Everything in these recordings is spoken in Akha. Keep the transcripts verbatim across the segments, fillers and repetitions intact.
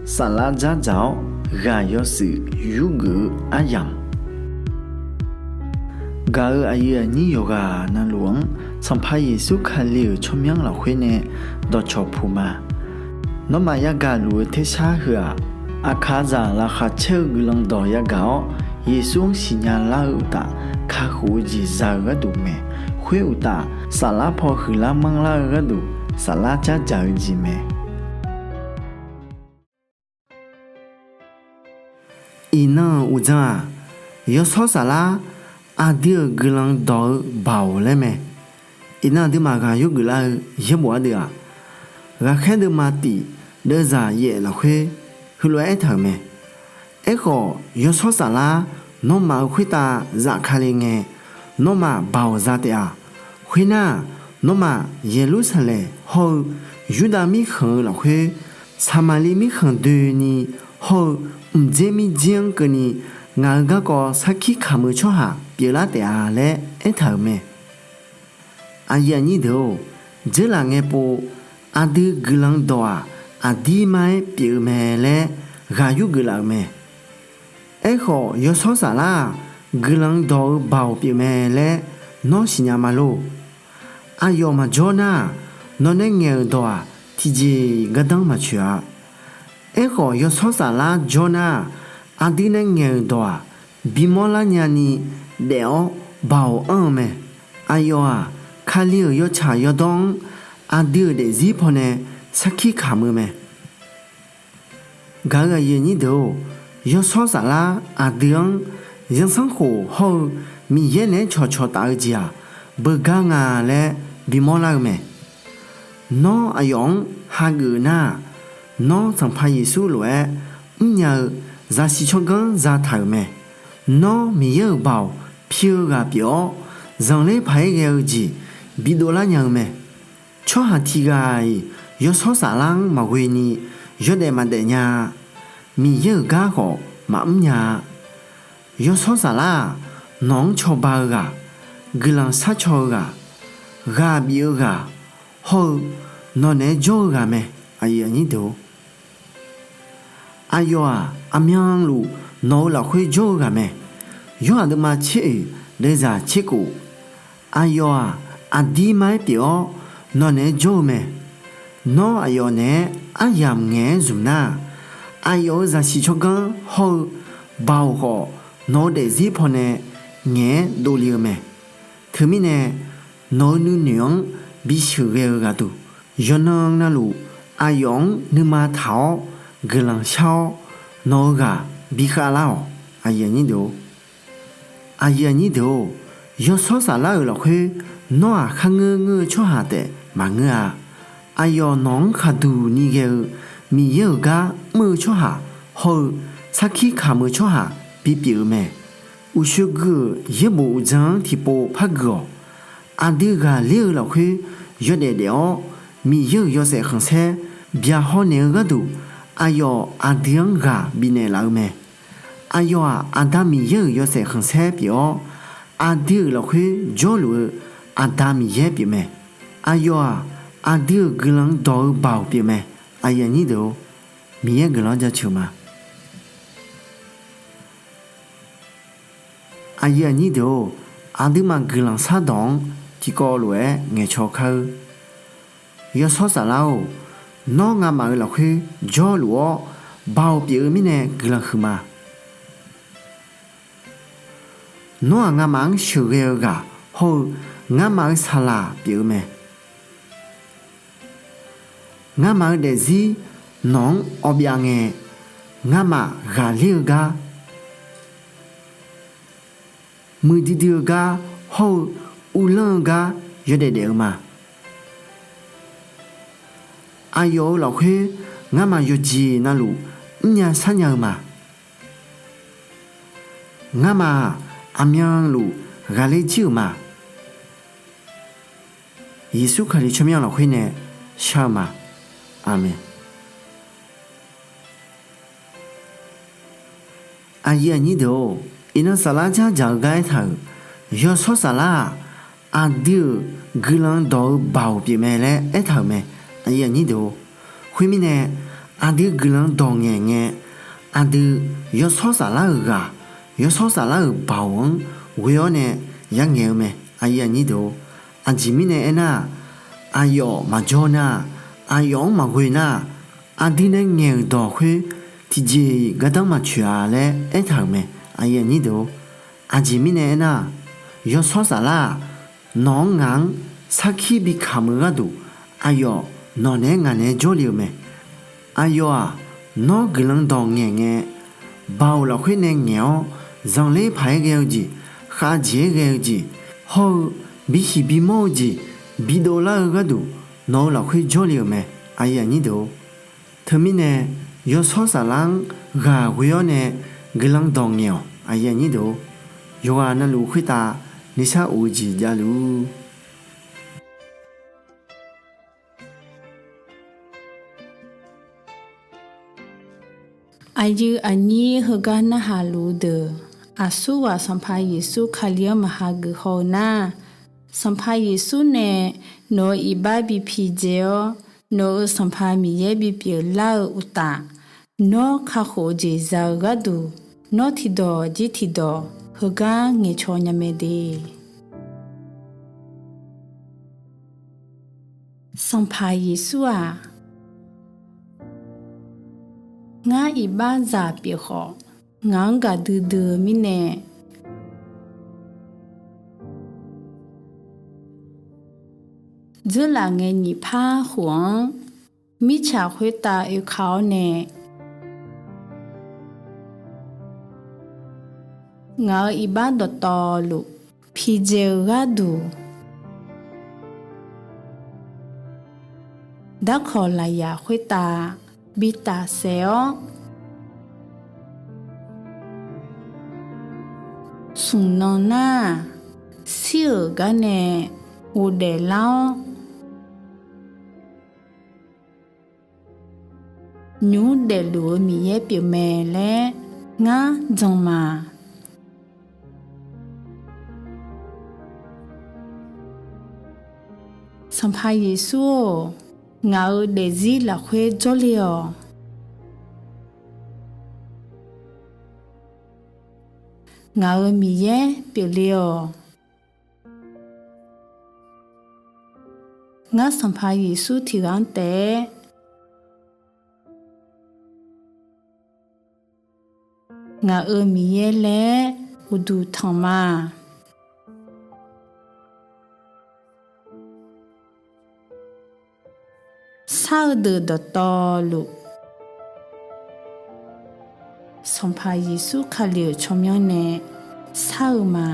Saflar dzardzaq-awr ghaq yawshuif yurgeuf-eu aryamq, gaq-euq aqyuif aqnyir yawqghaq navluf-anr Sanqpaq Yeqsur Kali-euq tsawrmyanr lafkhoer nae dawqcawq puq ma. Nawmaf yagaq luf-eu tersar heu-aq, aqkaqzaq laqkhaq caer-eu guiqlanq dawq yagaq-awr, Yeqsur-anr siqnya lar-eu uqtaf, kakhof-eu jeq za-eu gharduq mae. Khoer uqtaf, saflar paw huiqlar manrlar-eu gharduq, saflar dzardzaq-eu jeq mae. Iqnan-euq uqdzan-aq, yawshawr saflar aqdui-euq guiqlanq dawq-eu baoq laer mae. Iqnan aqduimaf ghaq yurgeuf lar-eu yaerbof ardeuv-aq, Ghaqkhaer deuvma tif deuvzaq yaef lafkhoer heulof-aer aertaq-euq mae. Aerkhawf, yawshawr saflar nawmaf-euq khoertav zafkale ngae, nawmaf baoq za taef-a. Khoernar-aq, nawmaf Yeqlursaqlaeq hawr-eu Yurdav mirkhanq-eu lafkhoer, Saqmaqliv mirkhanq doeni hawr-eu mqdzer mirdzer-anr keuvni ngaq-euq garkawv sarkir kamq-eu tsawrhaq pyeuflar taef-a laer aertaq-euq mae. Aqyuif aqnyir deuq-or, dzeurlaf ngae pov aqdui guiqlanq dawq-aq, aqdirmar-aer pyeuf-eu mae laer ghaq yurgeuf laf-euq mae. Aerkhawf, yawshawr saflar-aq, guiqlanq dawq-eu baoq pyeufmae laer nawr siqnya ma lor. Aqyawf maqjawr nar-aq, nawq nae ngaeq-euq dawq-aq, tiqjeq-iq gardanr maqtsoeq-a. Aerkhawf, yawshawr saflar jawr nar-aq, aqdui nae ngaeq-euq dawq-aq, bimawr lar nyani daef-awr baoq anr-eu mae. Aqyawf-aq, Kali-euq yawtsaq yawdawr-anr aqdui-euq daefzir pawnae sarkir kamq-eu mae. Gaq-euq aqyuif aqnyir deuq-or, yawshawr saflar aqdui-anr zanrsanrkhof hawr-eu Miqyaer naeq-aer cawqcawq taf-eu jeq-aq, beugar nga laer bimawr lar-eu mae. Nawr aqyawf-anr hageuf nar-aq, nawr Sanqpaq Yeqsur lof-aer mrnya-eu zaqsiq tsawrganr zataq-euq mae. Nawr Miqyaer-euq baoq pi-eu ghaq pyeuf-awr, zanqler paq-aer ghae-eu jeq bidov lar nya-eu mae. Tsawrhaq tiqghaq-iq yawshawr saflar-anr maqghoe ni yawdaef maqdaef nya-a. Miqyaer-euq gar khawf maqmr nya-a. Yawshawr saflar-aq, nawq-anr cawba-eu ghaq, guiqlanq sharcaw-eu ghaq, ghaq bif-eu ghaq, hawr-eu nawq naeq-aer jawr-eu ghaq mae. Aqyawf-aq, aqmyanluf nawq-eu lafkhoer jawr-eu ghaq mae. Yorhaq deuvma tser oeq deuvzaq tser khof. Aqyawf-aq, aqdirmar-aer pyeuf-awr nawq naeq-aer jawr-eu mae. Nawr aqyawf naeq-aer aryamq ngaeq-aer zmq nar-aq, aqyawf-euq zaqsiq tsawrganr hawr-eu baoq khawf nawq-eu daefzir pawnae ngaeq-aer dovle-eu mae. Teumirnae nawq-eu nuinoeq-anr bisheuqghae-eu ghaq deuq, yawqnan navluf aqyawf-anr nuima taq-awr guiqlanq shar-awr nawq-eu ghaq bikhav lar-awq. Aqyuif aqnyir deuq-or, yawshawr saflar-euq lafkhoer nawr-aq kharngeur ngeur-eu tsawrhaq taef maqngeur-a. Aqyawf nawq-anr khaqduq ni ghae-eu Miqyaer-euq gar mr-eu tsawrhaq hawr-eu sarkir kamq-eu tsawrhaq bipyeuf-eu mae. Uqshoe gui-euq yaerbof uqdzan-anr tiqpov par gui-awq. Aqdui ghaqler-eu lafkhoer yawdaef daef-awr, Miqyaer-euq yawshaef khanqsaer byaqhaw naeq-eu gharduq, aqyawf aqdui-anr ghaq bifnaeq laf-eu mae. Aqyawf-aq, Aqda Miqyaer-euq yawshaef khanqsaer pyeuf-awr, aqdui-euq lafkhoer jawrluf-eu Aqda Miqyaer pyeufmae. Aqyawf-aq, aqdui-euq guiqlanq dawq-eu baoq pyeufmae. Miqyaer guiqlanq-anr jaceuq ma. Aqyuif aqnyir deuq-or, aqduimaf guiqlanq shardawq-anr tiqkawv lof-aer ngaeqcaw kar-eur. Yawshawr saflar-or, nawr ngamaf-euq lafkhoer jawrluf-awr, baoq pyeuf-eu mirnae guiqlanq huiqma. Nawr-aq, ngamaf-anr sheuqghae-eu ghaq hawr-eu ngamaf-euq saqlaq pyeuf-eu mae. Ngamaf-eu daefzir nawq-anr awbyav ngae, ngamaf ghaqler-eu gar, muiqdui dui-eu gar hawr-eu uvlanr-eu gar yawdaef daef-eu ma. Aqyawf-euq lafkhoer ngamaf yawqjeq navluf mrnya sharnya-eu ma. Ngamaf-aq, aqmyanluf ghaqler jir-euq ma. Yeqsur Kali tsawrmyanr lafkhoer nae shar-eu ma. Aqmeq. Aqyuif aqnyir deuq-or, iqnan saflar dzardzaq-eu gar aertaq-euq, yawshawr saflar-aq, aqdui-euq guiqlanq dawq-eu baoq pyeufmae laer aertaq-euq mae. Khoermirnae, Aqdui guiqlanq dawq ngaeq ngae, aqdui yawshawr saflar-euq ghaq, yawshawr saflar-euq baoq-anr ghoe-awr nae yangaeq-eu mae. Aqjeq mirnae aernar-aq, aqyawf maqjawr nar-aq, aqyawf-anr maqghoe nar-aq, aqdui nae ngaeq-euq dawq khoer tiqjeq-iq gardanr maqtsoeq-a laer aertaq-euq mae. Aqjeq mirnae aernar-aq, yawshawr saflar-aq, nawq-anr ngaq-anr sarkir bikamq-eu gharduq, aqyawf nawq naeq-aer ngaq naeq-aer jawrle-eu mae. Aqyawf-aq, nawr guiqlanq dawq ngaeq ngae, baoq lafkhoer nae ngaeq-awr, zanqler paq-aer ghae-eu jeq, khavjeq-aer ghae-eu jeq, hawr-eu bisiq bimawr-eu jeq bidov lar-eu gharduq, nawq-eu lafkhoer jawrle-euq mae. Teumirnae, yawshawr saflar-anr ghaq ghoe-awr nae guiqlanq dawq ngaeq-awq. Yawqghaq navluf khoertav nuisar of-eu jeq javluf-ur. Aqyuif aqnyir heugar narhaq luf-eu deuq, aqsurghaq Sanqpaq Yeqsur Kali-anr maqha geuf haw-eu nar, Sanqpaq Yeqsur nae nawq-euq iqbax bi pidzae-awr, nawq-euq Sanqpaq Miqyaer bipyeuf lar-eu uqtaf, nawr kakhof-eu jeq za-eu gharduq, nawr tiqdawq jir tiqdawq heugar ngaeqcaw nya mae de. Sanqpaq Yeqsur-aq, ngar iqbaxzaq pyeuf khawf, ngaq-anr gaqdui dui-eu mirnae, dzeurlaf ngae nyiq par khof-anr mirtsaq khoertav oeka-awr nae, ngaq-euq iqbax dawqtawvluf pidzae-eu gharduq, darkawq lafyaq khoertav bi tafsaef-awr, smq nan nar-aq, shir-euq gar nae ghofdaef lar-awr, nymq mr daefluf-eu Miqyaer pyeufmae laer ngar jan ma. Sanqpaq Yeqsur-or, ngaq-euq daefzir lafkhoer jawrle-awq. Ngaq-euq Miqyaer pyeufle-awq. Ngar Sanqpaq Yeqsur tiqghaq-anr taef-aer ngaq-euq Miqyaer laer uqduq tanq ma. Shar-eu deuq dawqtawvluf, Sanqpaq Yeqsur Kali-euq tsawrmyanr nae shar-eu ma.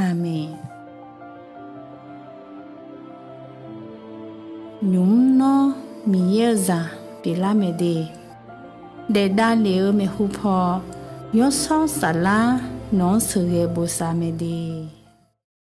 Aqmeq. Nymq mr nawr Miqyaer-eu zaq pyeuflar mae de. Daefdav lef-eu maeqhu paw, Yawshawr Saflar nawq-anr sheuqghae bosav mae de.